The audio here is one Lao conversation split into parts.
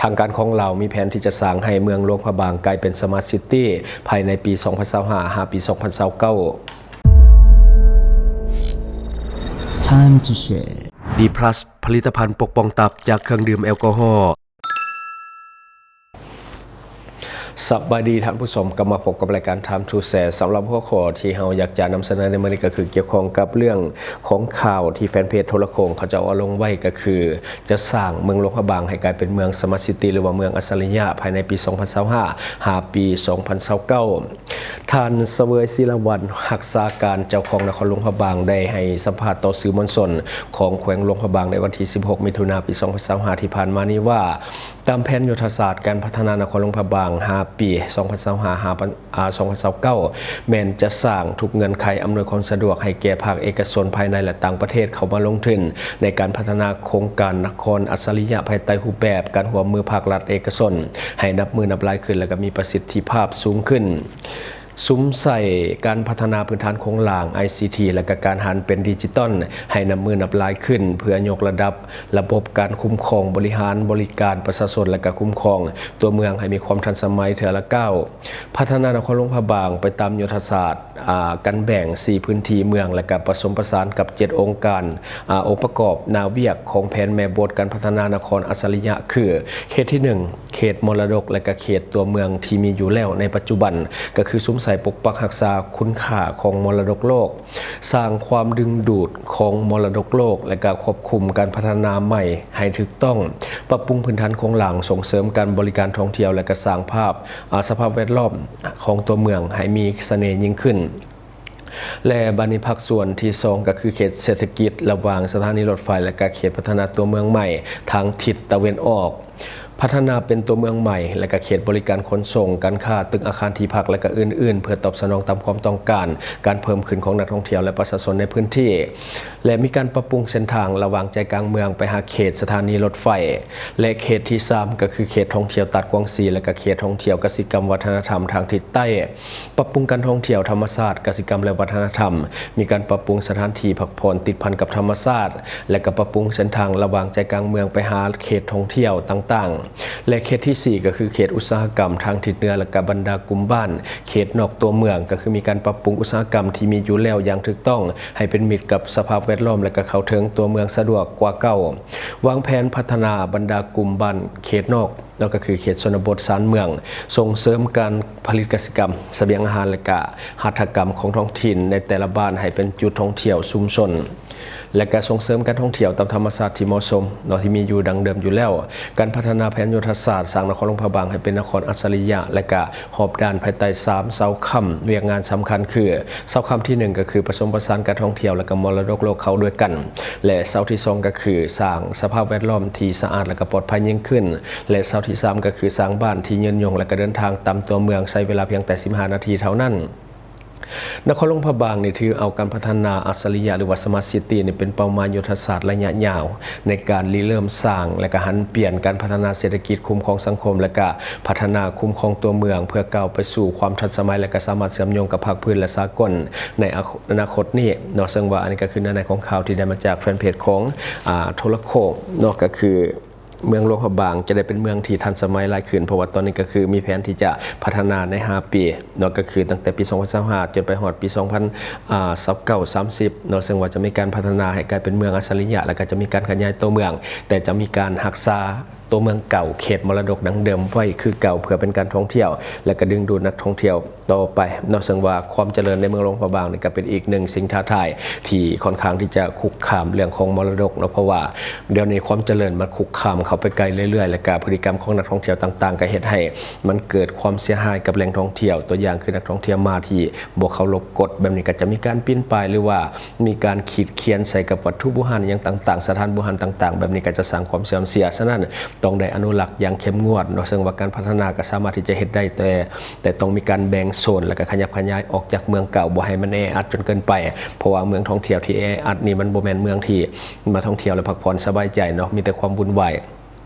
ທາງການຂອງລາວມີແຜນທີ່ຈະສ້າງໃຫ້ເມືອງຫຼວງພະບາງກາຍເປັນສະມາດຊິຕີພາຍໃນປີສອງພັນຊາວຫ້າ ຫາປີສອງພັນຊາວເກົ້າ. Time to Share ດີພລັສ ຜະລິດຕະພັນປົກປ້ອງຕັບຈາກເຄື່ອງດື່ມແອລກໍຮໍ. ສະບາຍດີທ່ານຜູ້ຊົມ, ກັບມາພົບກັບລາຍການ Time to Share. ສຳລັບຫົວຂໍ້ທີ່ເຮົາຢາກຈະນຳສະເໜີໃນມື້ນີ້ ກໍຄືກ່ຽວຂ້ອງກັບເລື່ອງຂອງຂ່າວທີ່ແຟນເພຈໂທລະໂຂ່ງເຂົາເຈົ້າເອົາລົງໄວ້ ກໍຄືຈະສ້າງເມືອງຫຼວງພະບາງໃຫ້ກາຍເປັນເມືອງສະມາດຊິຕີ ຫຼືວ່າເມືອງອັດສະລິຍະ ພາຍໃນປີສອງພັນຊາວຫ້າ ຫາປີສອງພັນຊາວເກົ້າ. ທ່ານ ສະເຫວີຍ ສີລະວັນ ຮັກສາການເຈົ້າຄອງນະຄອນຫຼວງພະບາງ ໄດ້ໃຫ້ສຳພາດຕໍ່ສື່ມວນຊົນຂອງແຂວງຫຼວງພະບາງ ໃນວັນທີສິບຫົກ ມິຖຸນາ ປີສອງພັນຊາວຫ້າ ທີ່ຜ່ານມານີ້ວ່າ ຕາມແຜນຍຸດທະສາດການພັດທະນານະຄອນຫຼວງພະບາງ ຫ້າປີ ສອງພັນຊາວຫ້າ ຫາ ສອງພັນຊາວເກົ້າ ແມ່ນຈະສ້າງທຸກເງື່ອນໄຂອຳນວຍຄວາມສະດວກໃຫ້ແກ່ພາກເອກະຊົນພາຍໃນ ແລະ ຕ່າງປະເທດເຂົ້າມາລົງທຶນໃນການພັດທະນາໂຄງການນະຄອນອັດສະລິຍະ ພາຍໃຕ້ຮູບແບບການຮ່ວມມືພາກລັດເອກະຊົນ ໃຫ້ນັບມື້ນັບຫຼາຍຂຶ້ນ ແລະ ກໍມີປະສິດທິພາບສູງຂຶ້ນ. ສຸມໃສ່ການພັດທະນາພື້ນຖານໂຄງລ່າງ ໄອຊີທີ ແລະ ກະການຫັນເປັນດິຈິຕອນ ໃຫ້ນັບມື້ນັບຫຼາຍຂຶ້ນ ເພື່ອຍົກລະດັບລະບົບການຄຸ້ມຄອງບໍລິຫານບໍລິການປະຊາຊົນ ແລະ ກະຄຸ້ມຄອງຕົວເມືອງໃຫ້ມີຄວາມທັນສະໄໝເທື່ອລະກ້າວ. ພັດທະນານະຄອນຫຼວງພະບາງໄປຕາມຍຸດທະສາດ ອາ ການແບ່ງສີ່ພື້ນທີ່ເມືອງ ແລະ ກະປະສົມປະສານກັບເຈັດອົງການ ອາ ອົງປະກອບໜ້າວຽກຂອງແຜນແມ່ບົດການພັດທະນານະຄອນອັດສະລິຍະ ຄື ເຂດທີໜຶ່ງ ເຂດມໍລະດົກ ແລະ ກະເຂດຕົວເມືອງທີ່ມີຢູ່ແລ້ວໃນປັດຈຸບັນ ກະຄືສຸມໃສ່ປົກປັກຮັກສາຄຸນຄ່າຂອງມໍລະດົກໂລກ, ສ້າງຄວາມດຶງດູດຂອງມໍລະດົກໂລກ ແລະ ກະຄວບຄຸມການພັດທະນາໃໝ່ໃຫ້ຖືກຕ້ອງ, ປັບປຸງພື້ນຖານໂຄງລ່າງ, ສົ່ງເສີມການບໍລິການທ່ອງທ່ຽວ ແລະ ກະສ້າງພາບ ອາ ສະພາບແວດລ້ອມຂອງຕົວເມືອງໃຫ້ມີສະເໜ່ຍິ່ງຂຶ້ນ. ແລະ ບາດນີ້ພາກສ່ວນທີສອງ ກໍຄືເຂດເສດຖະກິດລະຫວ່າງສະຖານີລົດໄຟ ແລະ ກະເຂດພັດທະນາຕົວເມືອງໃໝ່ທາງທິດຕາເວັນອອກ. ພັດທະນາເປັນຕົວເມືອງໃໝ່ ແລະ ກະເຂດບໍລິການຂົນສົ່ງ, ການຄ້າ, ຕຶກອາຄານທີ່ພັກ ແລະ ກະອື່ນໆ ເພື່ອຕອບສະໜອງຕາມຄວາມຕ້ອງການການເພີ່ມຂຶ້ນຂອງນັກທ່ອງທ່ຽວ ແລະ ປະຊາຊົນໃນພື້ນທີ່ ແລະ ມີການປັບປຸງເສັ້ນທາງລະຫວ່າງໃຈກາງເມືອງໄປຫາເຂດສະຖານີລົດໄຟ ແລະ ເຂດທີສາມ ກໍຄືເຂດທ່ອງທ່ຽວຕາດກວາງຊີ ແລະ ກະເຂດທ່ອງທ່ຽວກະສິກຳວັດທະນະທຳທາງທິດໃຕ້. ປັບປຸງການທ່ອງທ່ຽວທຳມະຊາດ, ກະສິກຳ ແລະ ວັດທະນະທຳ, ມີການປັບປຸງສະຖານທີ່ພັກຜ່ອນຕິດພັນກັບທຳມະຊາດ ແລະ ກະປັບປຸງເສັ້ນທາງລະຫວ່າງໃຈກາງເມືອງໄປຫາເຂດທ່ອງທ່ຽວຕ່າງໆ ແລະ ເຂດທີສີ່ ກໍຄືເຂດອຸດສາຫະກຳທາງທິດເໜືອ ແລະ ກະບັນດາກຸ່ມບ້ານເຂດນອກຕົວເມືອງ ກໍຄືມີການປັບປຸງອຸດສາຫະກຳທີ່ມີຢູ່ແລ້ວຢ່າງຖືກຕ້ອງໃຫ້ເປັນມິດກັບສະພາບແວດລ້ອມ ແລະ ກະເຂົ້າເຖິງຕົວເມືອງສະດວກກວ່າເກົ່າ. ວາງແຜນພັດທະນາບັນດາກຸ່ມບ້ານເຂດນອກ ເນາະ ກໍຄືເຂດຊົນນະບົດຊານເມືອງ, ສົ່ງເສີມການຜະລິດກະສິກຳ, ສະບຽງອາຫານ ແລະ ກະຫັດຖະກຳຂອງທ້ອງຖິ່ນໃນແຕ່ລະບ້ານໃຫ້ເປັນຈຸດທ່ອງທ່ຽວຊຸມຊົນ ແລະ ກະສົ່ງເສີມການທ່ອງທ່ຽວຕາມທຳມະຊາດທີ່ເໝາະສົມເນາະ ທີ່ມີຢູ່ດັ່ງເດີມຢູ່ແລ້ວ. ການພັດທະນາແຜນຍຸດທະສາດສ້າງນະຄອນຫຼວງພະບາງໃຫ້ເປັນນະຄອນອັດສະລິຍະ ແລະ ກະຮອບດ້ານພາຍໃຕ້ສາມເສົາຄ້ຳ, ວຽກງານສຳຄັນຄື ເສົາຄ້ຳທີໜຶ່ງ ກໍຄືປະສົມປະສານການທ່ອງທ່ຽວ ແລະ ກະມໍລະດົກໂລກເຂົ້າດ້ວຍກັນ ແລະ ເສົາທີສອງ ກໍຄືສ້າງສະພາບແວດລ້ອມທີ່ສະອາດ ແລະ ກະປອດໄພຍິ່ງຂຶ້ນ ແລະ ເສົາທີສາມ ກໍຄືສ້າງບ້ານທີ່ຍືນຍົງ ແລະ ກະເດີນທາງຕາມຕົວເມືອງໃຊ້ເວລາພຽງແຕ່ສິບຫ້ານາທີເທົ່ານັ້ນ. ນະຄອນຫຼວງພະບາງນີ້ຖືເອົາການພັດທະນາອັດສະລິຍະ ຫຼືວ່າ Smart City ນີ້ເປັນເປົ້າໝາຍຍຸດທະສາດໄລຍະຍາວ ໃນການລິເລີ່ມສ້າງ ແລະ ກະຫັນປ່ຽນການພັດທະນາເສດຖະກິດ, ຄຸ້ມຄອງສັງຄົມ ແລະ ກະພັດທະນາຄຸ້ມຄອງຕົວເມືອງ ເພື່ອກ້າວໄປສູ່ຄວາມທັນສະໄໝ ແລະ ກະສາມາດເຊື່ອມໂຍງກັບພາກພື້ນ ແລະ ສາກົນໃນອະ ອະນາຄົດນີ້ເນາະ. ເຊິ່ງວ່າອັນນີ້ກໍຄືເນື້ອໃນຂອງຂ່າວທີ່ໄດ້ມາຈາກແຟນເພຈຂອງ ອາ ໂທລະໂຂ່ງເນາະ ກໍຄື ເມືອງຫຼວງພະບາງຈະໄດ້ເປັນເມືອງທີ່ທັນສະໄໝຫຼາຍຂຶ້ນ ເພາະວ່າຕອນນີ້ກໍຄືມີແຜນທີ່ຈະພັດທະນາໃນຫ້າປີເນາະ ກໍຄືຕັ້ງແຕ່ປີສອງພັນຊາວຫ້າ ຈົນໄປຮອດປີສອງພັນຊາວເກົ້າ ສາມສິບເນາະ ເຊິ່ງວ່າຈະມີການພັດທະນາໃຫ້ກາຍເປັນເມືອງອັດສະລິຍະ ແລ້ວກໍຈະມີການຂະຫຍາຍຕົວເມືອງ ແຕ່ຈະມີການຮັກສາຕົວເມືອງເກົ່າ ເຂດມໍລະດົກດັ່ງເດີມໄວ້ຄືເກົ່າ ເພື່ອເປັນການທ່ອງທ່ຽວ ແລະ ກໍດຶງດູດນັກທ່ອງທ່ຽວ ຕໍ່ໄປເນາະ. ເຊິ່ງວ່າຄວາມຈະເລີນໃນເມືອງຫຼວງພະບາງນີ້ກໍເປັນອີກໜຶ່ງສິ່ງທ້າທາຍທີ່ຄ່ອນຂ້າງທີ່ຈະຄຸກຄາມເລື່ອງຂອງມໍລະດົກເນາະ ເພາະວ່າດຽວນີ້ຄວາມຈະເລີນມັນຄຸກຄາມເຂົ້າໄປໃກ້ເລື້ອຍໆ ແລະກະພຶດຕິກຳຂອງນັກທ່ອງທ່ຽວຕ່າງໆ ກໍເຮັດໃຫ້ມັນເກີດຄວາມເສຍຫາຍກັບແຫຼ່ງທ່ອງທ່ຽວ. ຕົວຢ່າງຄືນັກທ່ອງທ່ຽວມາທີ່ບໍ່ເຄົາລົບກົດແບບນີ້ ກໍຈະມີການປີນປ່າຍ ຫຼືວ່າມີການຂີດຂຽນໃສ່ກັບວັດຖຸບູຮານຫຍັງຕ່າງໆ ສະຖານບູຮານຕ່າງໆ ແບບນີ້ກໍຈະສ້າງຄວາມເສື່ອມເສຍ. ສະນັ້ນ ຕ້ອງໄດ້ອະນຸລັກຢ່າງເຂັ້ມງວດເນາະ. ເຊິ່ງວ່າການພັດທະນາກໍສາມາດທີ່ຈະເຮັດໄດ້ ແຕ່ ແຕ່ຕ້ອງມີການແບ່ງໂຊນ ແລະກະຂະຫຍັບຂະຫຍາຍອອກຈາກເມືອງເກົ່າ ບໍ່ໃຫ້ມັນແອອັດຈົນເກີນໄປ ເພາະວ່າເມືອງທ່ອງທ່ຽວທີ່ແອອັດນີ້ ມັນບໍ່ແມ່ນເມືອງທີ່ມາທ່ອງທ່ຽວ ແລະ ພັກຜ່ອນສະບາຍໃຈເນາະ ມີແຕ່ຄວາມວຸ່ນວາຍ.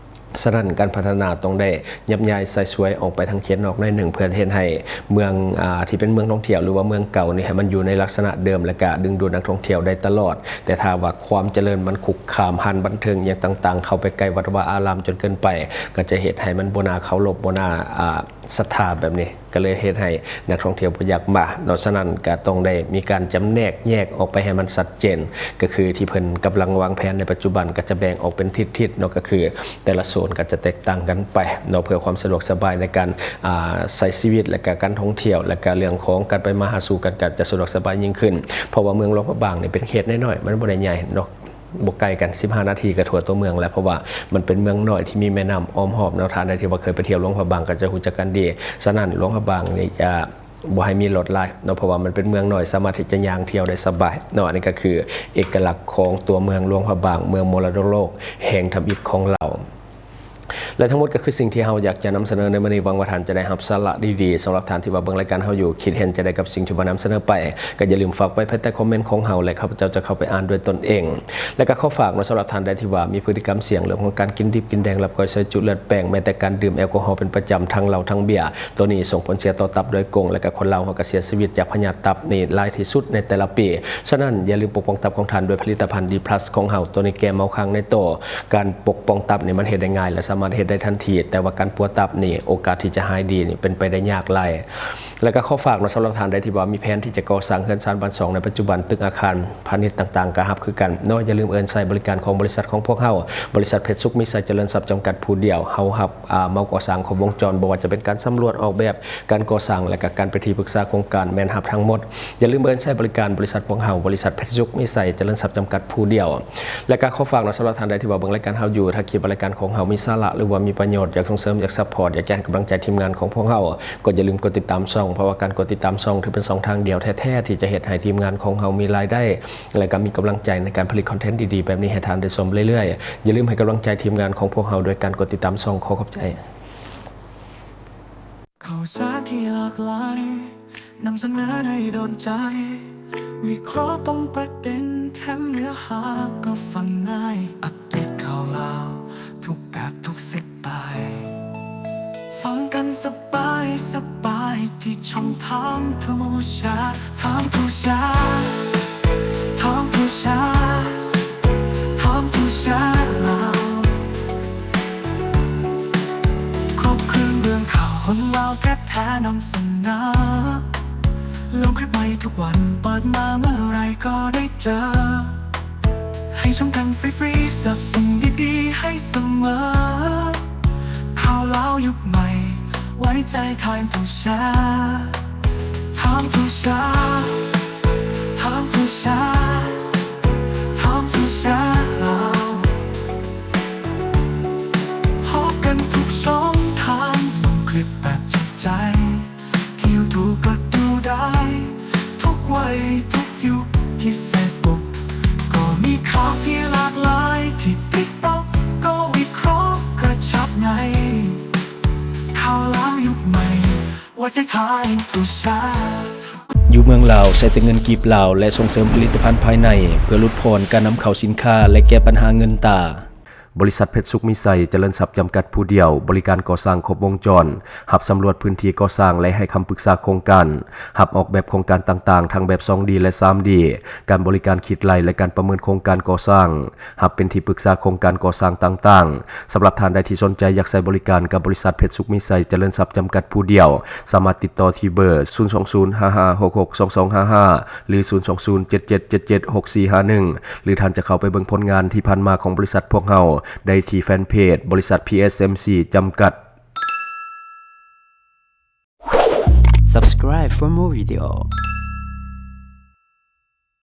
ສະນັ້ນ ການພັດທະນາຕ້ອງໄດ້ຍັບຍ້າຍໃຊ້ສວຍອອກໄປທາງເຂດນອກໜ້ອຍໜຶ່ງ ເພື່ອເຮັດໃຫ້ເມືອງ ອາ ທີ່ເປັນເມືອງທ່ອງທ່ຽວ ຫຼືວ່າເມືອງເກົ່ານີ້ ໃຫ້ມັນຢູ່ໃນລັກສະນະເດີມ ແລະກະດຶງດູດນັກທ່ອງທ່ຽວໄດ້ຕະຫຼອດ. ແຕ່ຖ້າວ່າຄວາມຈະເລີນມັນຄຸກຄາມ ຮ້ານບັນເທີງຫຍັງຕ່າງໆ ເຂົ້າໄປໃກ້ວັດວາອາຣາມຈົນເກີນໄປ ກໍຈະເຮັດໃຫ້ມັນບໍ່ໜ້າເຄົາລົບ ບໍ່ໜ້າ ອາ ສັດທາແບບນີ້ ກໍເລີຍເຮັດໃຫ້ນັກທ່ອງທ່ຽວບໍ່ຢາກມາເນາະ. ສະນັ້ນກໍຕ້ອງໄດ້ມີການຈຳແນກແຍກອອກໄປໃຫ້ມັນຊັດເຈນ ກໍຄືທີ່ເພິ່ນກຳລັງວາງແຜນໃນປັດຈຸບັນ ກໍຈະແບ່ງອອກເປັນທິດໆເນາະ ກໍຄືແຕ່ລະໂຊນກໍຈະແຕກຕ່າງກັນໄປເນາະ ເພື່ອຄວາມສະດວກສະບາຍໃນການ ອາ ໃຊ້ຊີວິດ ແລະກະການທ່ອງທ່ຽວ ແລະກະເລື່ອງຂອງການໄປມາຫາສູ່ກັນ ກໍຈະສະດວກສະບາຍຍິ່ງຂຶ້ນ. ເພາະວ່າເມືອງຫຼວງພະບາງນີ້ເປັນເຂດນ້ອຍໆ ມັນບໍ່ໄດ້ໃຫຍ່ເນາະ ບໍ່ໄກກັນ ສິບຫ້ານາທີກໍທົ່ວຕົວເມືອງແລ້ວ ເພາະວ່າມັນເປັນເມືອງນ້ອຍທີ່ມີແມ່ນ້ຳອ້ອມຮອບເນາະ. ທ່ານໃດທີ່ວ່າເຄີຍໄປທ່ຽວຫຼວງພະບາງກໍຈະຮູ້ຈັກກັນດີ. ສະນັ້ນ ຫຼວງພະບາງນີ້ຈະບໍ່ໃຫ້ມີລົດຫຼາຍເນາະ ເພາະວ່າມັນເປັນເມືອງນ້ອຍ ສາມາດທີ່ຈະຍ່າງທ່ຽວໄດ້ສະບາຍເນາະ. ອັນນີ້ກໍຄືເອກະລັກຂອງຕົວເມືອງຫຼວງພະບາງ ເມືອງມໍລະດົກໂລກແຫ່ງທຳອິດຂອງລາວ. ແລະທັງໝົດກໍຄືສິ່ງທີ່ເຮົາຢາກຈະນຳສະເໜີໃນມື້ນີ້. ຫວັງວ່າທ່ານຈະໄດ້ຮັບສາລະດີໆ. ສຳລັບທ່ານທີ່ວ່າເບິ່ງລາຍການເຮົາຢູ່ ຄິດເຫັນຈັ່ງໃດກັບສິ່ງທີ່ວ່ານຳສະເໜີໄປ ກໍຢ່າລືມຝາກໄວ້ພາຍໃຕ້ຄອມເມັນຂອງເຮົາ ແລະຂ້າພະເຈົ້າຈະເຂົ້າໄປອ່ານດ້ວຍຕົນເອງ. ແລະກໍຂໍຝາກເນາະ ສຳລັບທ່ານໃດທີ່ວ່າມີພຶດຕິກຳສ່ຽງເລື່ອງຂອງການກິນດິບກິນແດງ ລັບກ້ອຍ ຊອຍຈຸ ເລືອດແປ້ງ ແມ້ແຕ່ການດື່ມແອລກໍຮອລເປັນປະຈຳ ທັງເຫຼົ້າທັງເບຍ ໂຕນີ້ສົ່ງຜົນເສຍຕໍ່ຕັບໂດຍກົງ ແລະກໍຄົນລາວເຮົາກໍເສຍຊີວິດຈາກພະຍາດຕັບນີ້ຫຼາຍທີ່ສຸດໃນແຕ່ລະປີ. ສະນັ້ນ ຢ່າລືມປົກປ້ອງຕັບຂອງທ່ານດ້ວຍຜະລິດຕະພັນ ດີພລັສ ຂອງເຮົາ. ໂຕນີ້ແກ້ເມົາຄັງໃນໂຕ. ການປົກປ້ອງຕັບນີ້ມັນເຮັດໄດ້ງ່າຍ ແລະສາມາດເຮັດໄດ້ທັນທີ, ແຕ່ວ່າການປົວຕັບນີ້ ໂອກາດທີ່ຈະຫາຍດີນີ້ເປັນໄປໄດ້ຍາກຫຼາຍ. ແລະກໍຂໍຝາກເນາະ ສຳລັບທ່ານໃດທີ່ວ່າມີແຜນທີ່ຈະກໍ່ສ້າງເຮືອນຊານບ້ານຊ່ອງໃນປັດຈຸບັນ, ຕຶກອາຄານພານິດຕ່າງໆ ກໍຮັບຄືກັນເນາະ. ຢ່າລືມເອີ້ນໃຊ້ບໍລິການຂອງບໍລິສັດຂອງພວກເຮົາ, ບໍລິສັດເພັດສຸກ ມີໄຊ ຈະເລີນຊັບ ຈຳກັດຜູ້ດຽວ. ເຮົາຮັບ ອາ ເໝົາກໍ່ສ້າງຄົບວົງຈອນ, ບໍ່ວ່າຈະເປັນການສຳຫຼວດອອກແບບ, ການກໍ່ສ້າງ ແລະກະການເປັນທີ່ປຶກສາໂຄງການ ແມ່ນຮັບທັງໝົດ. ຢ່າລືມເອີ້ນໃຊ້ບໍລິການບໍລິສັດພວກເຮົາ, ບໍລິສັດເພັດສຸກ ມີໄຊ ຈະເລີນຊັບ ຈຳກັດຜູ້ດຽວ. ແລະກະຂໍຝາກເນາະ ສຳລັບທ່ານໃດທີ່ວ່າເບິ່ງລາຍການເຮົາຢູ່, ຖ້າຄິດວ່າລາຍການຂອງເຮົາມີສາລະ ຫຼືວ່າມີປະໂຫຍດ, ຢາກສົ່ງເສີມ, ຢາກຊັບພອດ, ຢາກຈະໃຫ້ກຳລັງໃຈທີມງານຂອງພວກເຮົາ, ກໍຢ່າລືມກົດຕິດຕາມຊ່ອງ, ເພາະວ່າການກົດຕິດຕາມຊ່ອງຖືເປັນຊ່ອງທາງດຽວແທ້ໆ ທີ່ຈະເຮັດໃຫ້ທີມງານຂອງເຮົາມີລາຍໄດ້ ແລະກະມີກຳລັງໃຈໃນການຜະລິດຄອນເທັນດີໆແບບນີ້ໃຫ້ທ່ານໄດ້ຊົມເລື້ອຍໆ. ຢ່າລືມໃຫ້ກຳລັງໃຈທີມງານຂອງພວກເຮົາໂດຍການກົດຕິດຕາມຊ່ອງ. ຂໍຂອບໃຈ. ຂ່າວສານທີ່ຫຼາກຫຼາຍ ນຳສະເໜີໃຫ້ໂດນໃຈ ວິເຄາະຕົງປະເດັນ ແຖມເນື້ອຫາກໍຟັງງ່າຍ ອັບເດດຂ່າວລາວ ທຸກແບບ ທຸກສະໄຕລ໌ ຟັງກັນສະບາຍ ສະບາຍ ທີ່ຊ່ອງ Time to Share Time to Share Time to Share Time to Share ລາວ. ຄອບເຄື່ອງເລື່ອງຂ່າວຄົນລາວແທ້ໆ ນຳສະເໜີ ລົງຄລິບໃໝ່ທຸກວັນ ເປີດມາເມື່ອໃດກໍໄດ້ເຈີ ໃຫ້ຊົມກັນຟຣີໆ ເສີບສິ່ງດີໆໃຫ້ສະເໝີ ຂ່າວລາວຍຸກໃໝ່ ໄວ້ໃຈ Time to Share Time to Share Time to Share Time to Share ລາວ. ພໍ້ກັນທຸກຊ່ອງທາງ ລົງຄລິບແບບຈິດໃຈ ທີ່ຢູທູບກໍດູໄດ້ ທຸກໄວທຸກຍຸກ ທີ່ເຟສບຸກກໍມີຂ່າວທີ່ຫຼາກຫຼາຍ ທີ່ຕິກຕັອກກໍວິເຄາະກະຊັບໃນ ຂ່າວລາວຍຸກໃໝ່ ໄວ້ໃຈ Time to Share. ຢູ່ເມືອງລາວ ໃຊ້ແຕ່ເງິນກີບລາວ ແລະ ສົ່ງເສີມຜະລິດຕະພັນພາຍໃນ ເພື່ອຫຼຸດຜ່ອນການນຳເຂົ້າສິນຄ້າ ແລະ ແກ້ບັນຫາເງິນຕາ. ບໍລິສັດເພັດສຸກ ມີໄຊ ຈະເລີນຊັບ ຈຳກັດຜູ້ດຽວ ບໍລິການກໍ່ສ້າງຄົບວົງຈອນ, ຮັບສຳຫຼວດພື້ນທີ່ກໍ່ສ້າງ ແລະ ໃຫ້ຄຳປຶກສາໂຄງການ, ຮັບອອກແບບໂຄງການຕ່າງໆ ທັງແບບສອງດີ ແລະ ສາມດີ, ການບໍລິການຄິດໄລ່ ແລະ ການປະເມີນໂຄງການກໍ່ສ້າງ, ຮັບເປັນທີ່ປຶກສາໂຄງການກໍ່ສ້າງຕ່າງໆ. ສຳລັບທ່ານໃດທີ່ສົນໃຈຢາກໃຊ້ບໍລິການກັບບໍລິສັດເພັດສຸກ ມີໄຊ ຈະເລີນຊັບ ຈຳກັດຜູ້ດຽວ, ສາມາດຕິດຕໍ່ທີ່ເບີ ສູນສອງສູນ ຫ້າຫ້າຫົກຫົກ ສອງສອງຫ້າຫ້າ ຫຼື ສູນສອງສູນ ເຈັດເຈັດເຈັດເຈັດ ຫົກສີ່ຫ້າໜຶ່ງ ຫຼື ທ່ານຈະເຂົ້າໄປເບິ່ງຜົນງານທີ່ຜ່ານມາຂອງບໍລິສັດພວກເຮົາໄດ້ທີ່ແຟນເພຈ ບໍລິສັດ ພີເອັສເອັມຊີ ຈຳກັດ. Subscribe for more video.